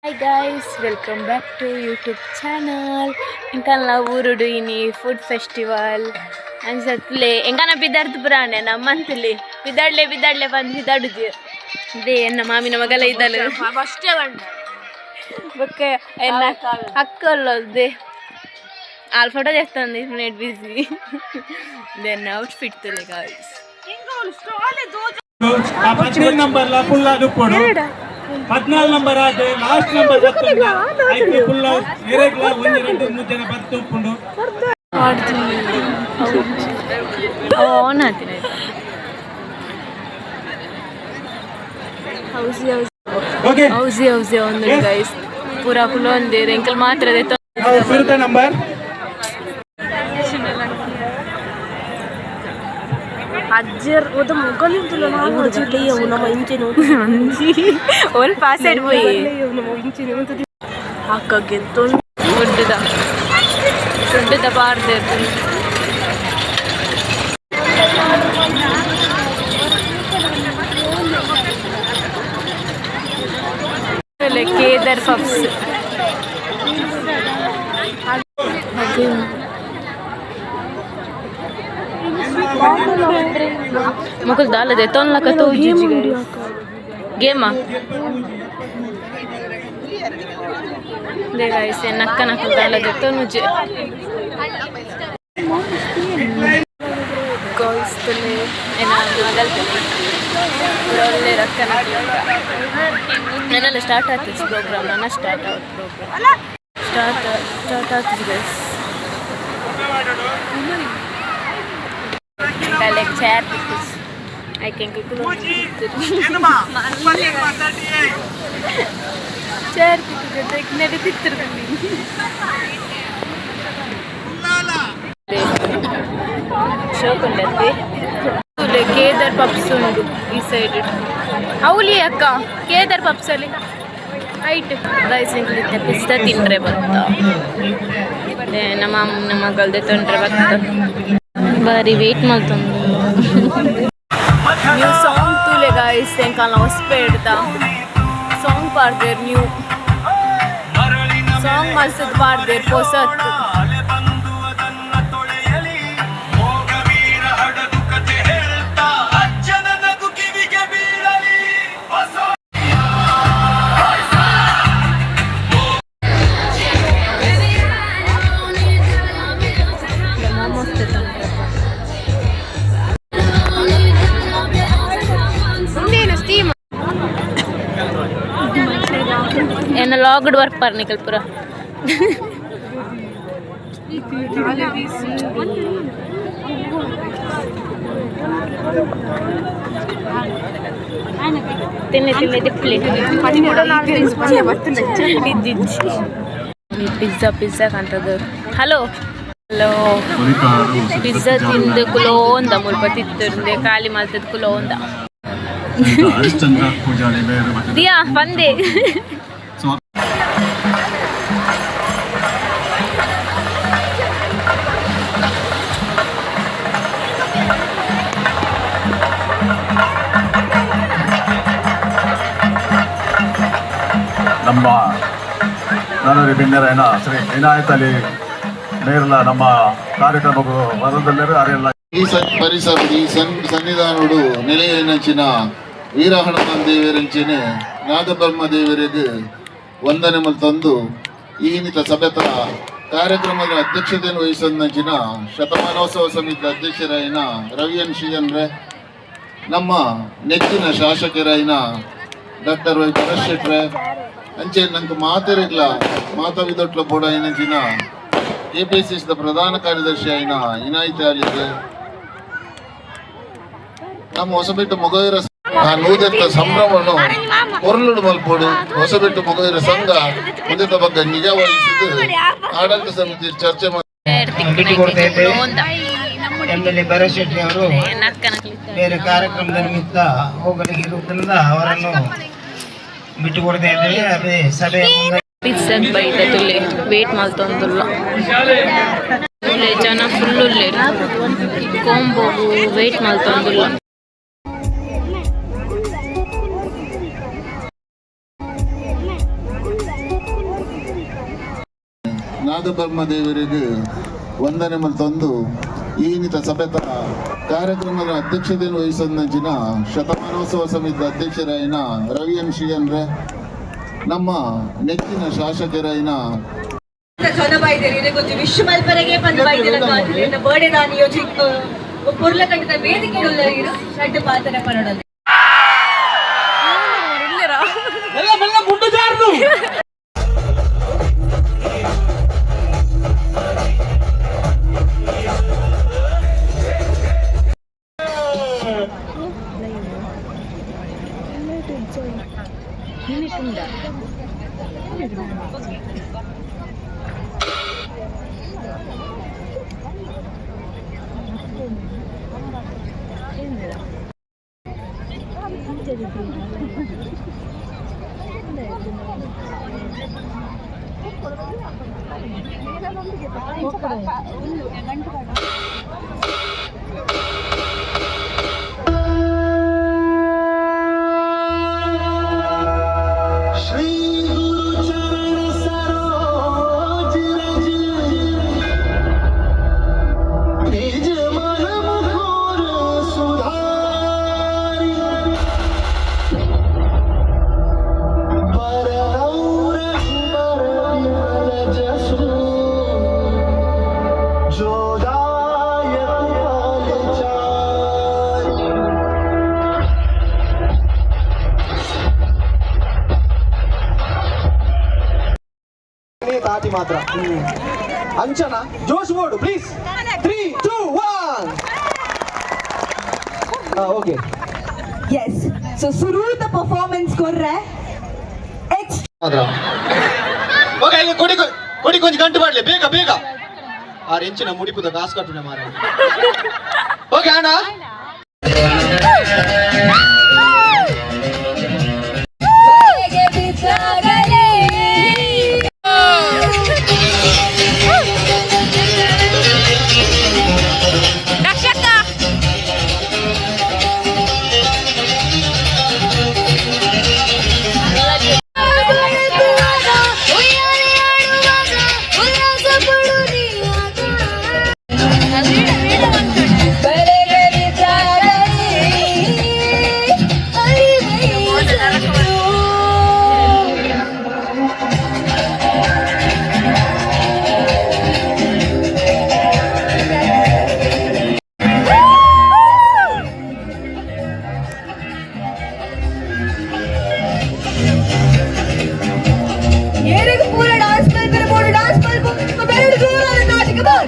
Hi guys, welcome back to YouTube channel. ಎಂಕಲ್ನ ಊರುಡು ಇನಿ food festival ಅಂಚ ಎಂಕನ ಬಿದರ್ದು ಪುರಾಣೆ ನಮ್ಮಂತಲಿ ಬಿದಾಡ್ಲೆ ಬಿದಾಡ್ಲೆ ಬಂದು ಬಿದಾಡುಜಿ. They ಎನ್ನ ಮಾಮಿನ ಮಗಲ ಇದ್ದಲು ಬೊಕ್ಕ ಎನ್ನ ಅಕ್ಕಲ್ಲದೆ ಆಲ್ ಫೋಟೋ ತೆಗ್ತಂದು ನೆಟ್ ಬಿಸಿ. Then outfit ತುಲೆ ಗೈಸ್. ಆ 15 ನಂಬರ್ ಲ ಫುಲ್ ದುಪ್ಪೊಡು. 14 ನಂಬರ್ ಆದ್ ಲಾಸ್ಟ್ ನಂಬರ್ ಬತ್ತುಂಡ ಐಕ್ ಫುಲ್ ಎರೆಗ್ಲ ಒಂಜಿ ರಡ್ಡ್ ಮೂಜಿ ಜನ ಬತ್ತ್ ಉಪ್ಪುಂಡು. ಆನ್ ಆತಿನ ಹೌಸಿ ಹೌಸಿ. ಓಕೆ. ಹೌಸಿ ಹೌಸಿ ಒಂದು ಗೈಸ್, ಪೂರಾ ಕುಲೊಂದೇರ್, ಎಂಕಲ್ ಮಾತ್ರ. ಸುರುತ ನಂಬರ್. ಅಜ್ಜರ್ ಒದ ಮೊಗಲಿಂತಲ್ಲ ನಮ್ಮ ಇಂಚಿನ. ಓಲ್ ಪಾಸ್ ಪೋಯಿ. ನಮ್ಮ ಇಂಚಿನ ಅಕ್ಕ ಗೆದ್ದೊಂದು. ಫುಡ್ದ ಫುಡ್ದ ಪಾಡ್ದು. ಕೇದರ್ ಪಪ್ಸ್. ಮೊಕಲ್ ದಾಲದೆ ತೊನ್ಲಕ ತೋಜಿ ಗೇಮ. They guys, ನಕ್ಕ ನಕ್ಕ ದಾಲದೆ ತೊನುಜೆ ಗೈಸ್. ತುಲೆ ಏನ ಮಗಲ್ ಒಳ್ಳೆ ರಕ್ಕ. ನನ್ನೆಲ್ಲ ಸ್ಟಾರ್ಟ್ ಆಗ್ತದೆ ಪ್ರೋಗ್ರಾಮ್. ನನ್ನ ಸ್ಟಾರ್ಟ್ ಆಗುತ್ತೆ ಪ್ರೋಗ್ರಾಮ್, ಸ್ಟಾರ್ಟ್ ಸ್ಟಾರ್ಟ್ ಆಗ್ತದೆ ಗೈಸ್. ಲೈಕ್ ಚೇರ್ ತಿಕ್ಕಿಸ್ I can chair ತಿಕ್ಕಿದ್ರೆ ನಡೀತಿರ್ತೀನಿ. ಶೋಕುಂಡತ್ತಿ ಕೇದರ್ ಪಪ್ಸ್ ಉಂಡು ಈ ಸೈಡ್. ಅವಲಿ ಅಕ್ಕ, ಕೇದರ್ ಪಪ್ಸ್ ಅಲ್ಲಿ ಐಟ್. ಗೈಸ್, ಎಂಕ್ಲಿತ್ತೆ ಪಿಜ್ಜಾ ತಿಂಡ್ರೆ ಬತ್ತ. ನಮ್ಮ ಅಮ್ಮನ ಮಗಳ್ದೆ ತೊಂದ್ರೆ ಬತ್ತ. ಬಾರಿ ವೇಟ್ ಮಲ್ತೊಂದು. ನ್ಯೂ ಸಾಂಗ್ ತೂಲೆ ಗೈಸ್, ಎಂಕಲ್ನ ಹೊಸ್ಪೇಡ್ದ ಸಾಂಗ್ ಪಾಡ್ದೇರ್. ನ್ಯೂ ಸಾಂಗ್ ಮಲ್ತದ್ ಪಾಡ್ದೇರ್ ಪೊಸತ್ತು. ಬಂದು ಅದನ್ನ ತೊಳೆಯಲಿ ಮೋಗವೀರ ಹಡಗು ಕಥೆ ಹೇಳ್ತಾ ಅಜ್ಜನ ನಗು ಕಿವಿಗೆ ಬೀಳಲಿ ಹೊಸ. ಮೋಮೋಸ್ ತೊಂದ್ರೆ. ಸ್ಟೀಮ್. ಏನ ಲಾಗ್ಡ್ ವರ್ಕ್ ಪರ್ ನಿಕಲ್ ಪೂರ. ತಿನ್ನಿ ತಿನ್ನಿ ದಿಪ್ಲಿ. ಪಿಜ್ಜಾ ಪಿಜ್ಜಾ ಕಾಣ್ತದ. ಹಲೋ ಹಲೋ, ಪಿಜ್ಜಾ ತಿಂದು ಕುಲೋಂದ ಮುಲ್ಪ ತಿತ್ತುಂದೆ ಖಾಲಿ ಮಲ್ತದ ಕುಲೋಂದ. ಹರಿಶ್ಚಂದ್ರ ಪೂಜಾರಿ ಬೇರೆ ಮತ್ತೆ. ದಿಯಾ ಬಂದೆ. ಸೊ ನಮ್ಮ ನಾನೂರಿ ಬಿನ್ನರಾಯನ ಶ್ರೀ ವಿನಾಯತ್ ಅಲಿ ಮೇರ್ಲ ನಮ್ಮ ಕಾರ್ಯಕ್ರಮಕ್ಕೂ ಬರೋದಲ್ಲರೂ ಅರೆಲ್ಲ. ಈ ಪರಿಸರ ಈ ಸನ್ನಿಧಾನೋಡು ನೆಲೆಯನಂಚಿನ ವೀರ ಹನುಮಾನ್ ದೇವರಂಚಿನೆ ನಾದಬ್ರಹ್ಮ ದೇವರಿಗೆ ವಂದನೆ ತಂದು, ಈ ನಿತ ಸಭೆತ ಕಾರ್ಯಕ್ರಮದ ಅಧ್ಯಕ್ಷತೆಯನ್ನು ವಹಿಸಿದಂಚಿನ ಶತಮಾನೋತ್ಸವ ಸಮಿತಿ ಅಧ್ಯಕ್ಷರಾಯಿನ ರವಿಯನ್ ಶಿಯನ್ರೆ, ನಮ್ಮ ನೆಚ್ಚಿನ ಶಾಸಕರಾಯಿನ ಡಾಕ್ಟರ್ ವೈ ಭರತ್ ಶೆಟ್ರೆ, ಅಂಚೆ ನಂಗೆ ಮಾತೆರಿಗ್ಲ ಮಾತವಿದೊಟ್ಲ ಬೋಡಾಯಿನಂಚಿನ ಕೆಪಿಸಿಸಿದ ಪ್ರಧಾನ ಕಾರ್ಯದರ್ಶಿ అయిన ಇನಾಯಿತಿ ಅಲಿಗೆ, ನಮ್ಮ ಹೊಸಬೆಟ್ಟು ಮೊಗವೀರ ಆ ನೂದೆತ್ತ ಸಂಭ್ರಮನು ಕೊರಲುಡು ಮಲ್ಪೋಡು. ಹೊಸಬೆಟ್ಟು ಮೊಗವೀರ ಸಂಘ ಮುಂದೆತ ಬಗ್ಗೆ ನಿಗಾ ವಹಿಸಿದ್ದು ಆಡಳಿತ ಸಮಿತಿ ಚರ್ಚೆ ಮಾಡಿ. ಬಿಟ್ಟುಕೊಡ್ತಾ ಇದ್ದೇವೆ. ಎಂ.ಎಲ್.ಎ. ಭರತ್ ಶೆಟ್ಟಿ ಅವರು ಬೇರೆ ಕಾರ್ಯಕ್ರಮದ ನಿಮಿತ್ತ ಹೋಗಲಿಕ್ಕೆ ಇರುವುದರಿಂದ ಅವರನ್ನು ಬಿಟ್ಟುಕೊಡ್ತಾ ಇದ್ದೇವೆ. ಅದೇ ಸಭೆಯ ಮುಂದೆ. ಪಿಜ್ಜಾಗ್ ಬೈದ ತುಲೆ ವೇಟ್ ಮಲ್ತೊಂದುಲ್ಲ. ತುಲೆ ಜನ ಫುಲ್ ಉಲ್ಲೇರು, ಕೊಂಬೋಗು ವೇಟ್ ಮಲ್ತೊಂದುಲ್ಲ. ನಾಗಬ್ರಹ್ಮ ದೇವರಿಗೆ ವಂದನೆ ಮಲ್ತೊಂದು ಈನಿತ ಸಭೆತ ಕಾರ್ಯಕ್ರಮದ ಅಧ್ಯಕ್ಷತೆಯನ್ನು ವಹಿಸಂಚಿನ ಶತಮಾನೋತ್ಸವ ಸಮಿತಿ ಅಧ್ಯಕ್ಷರಾಯಿನ ರವಿ ಎಂ ಶ್ರೀಯನ್ರೆ, ನಮ್ಮ ನೆಚ್ಚಿನ ಶಾಸಕರಾಯಿನ ಜನ ಬೈದೇರಿ ಇರೆಗೊಂಜಿ ವಿಶ್ವ ಮಲ್ಪರೆಗೆ ಪಂದ್ ಬೈದಿರ ಬರ್ಡೇ ದಾನಿ ಯೋಜಿ ಪೊರ್ಲ ಕಂಡದ ವೇದಿಕೆ ಉಲ್ಲೀರು ರಡ್ಡ್ ಪಾತೆರ ಪನೊಡಲ್ಲಿ. ಮೆಲ್ಲ ಮೆಲ್ಲ ಮುಂಡು ಜಾರ್ನು. ಶ್ರೀ ಗುರು ಚರಣ ಸರೋಜ ರಜ ನಿಜ ಮನ ಮುಕುರ ಸುಧಾರಿ ಬರನೌ ರಘುಬರ ಬಿಮಲ ಜಸು ಜೋ ದಾಯಕ ಫಲಚಾರಿ. ತಾಟಿ ಮಾತ್ರ ಅಂಚನ ಜೋಶ್ board please. 3, 2, 1, okay. S, so ಸುರೂತ ಪರ್ಫಾರ್ಮೆನ್ಸ್ ಕೊರ್ರೆ ಎಕ್ಸ್ ಮಾತ್ರ. ಓಕೆ, ಈಗ ಕೊಡಿ ಕೊಡಿ, ಕೊಂಚ ಗಂಟು ಮಾಡಲಿ, ಬೇಗ ಬೇಗ. ಆರು ಇಂಚಿನ ಮುಡಿಪುದ ಕಾಸು ಕಟ್ಟುನೆ ಮಾರ. ಓಕೆ ಅಣ್ಣ. ರಕ್ಷಕ. ಏರಿಗೂ ಪೂರ ಡಾನ್ಸ್ ಮಲ್ಪರೆ ಬೋಡು, ಡಾನ್ಸ್ ಮಲ್ಪ ಬೆರಡು ಜೋರಾದ ನಾಟಕ ಬಾರ್.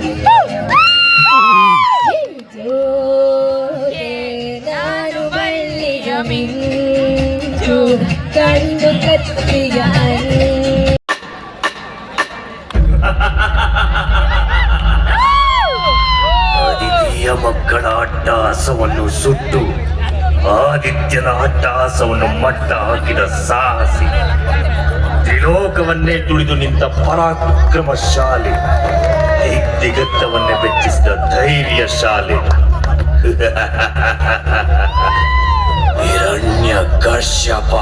ನಾನು ಬಳ್ಳಿಯ ಮಿಂಚು ಕಂಡು ಕತ್ತಿಯ. ಆದಿತ್ಯ ಮಕ್ಕಳ ಅಟ್ಟಹಾಸವನ್ನು ಸುಟ್ಟು ಆದಿತ್ಯನ ಅಟ್ಟಹಾಸವನ್ನು ಮಟ್ಟ ಹಾಕಿದ ಸಾಹಸಿ, ತ್ರಿಲೋಕವನ್ನೇ ತುಳಿದು ನಿಂತ ಪರಾಕ್ರಮಶಾಲಿ, ದಿಗ್ದಿಗತ್ತವನ್ನೇ ಬೆಚ್ಚಿಸಿದ ಧೈರ್ಯಶಾಲಿ ಹಿರಣ್ಯ ಕಶ್ಯಪ.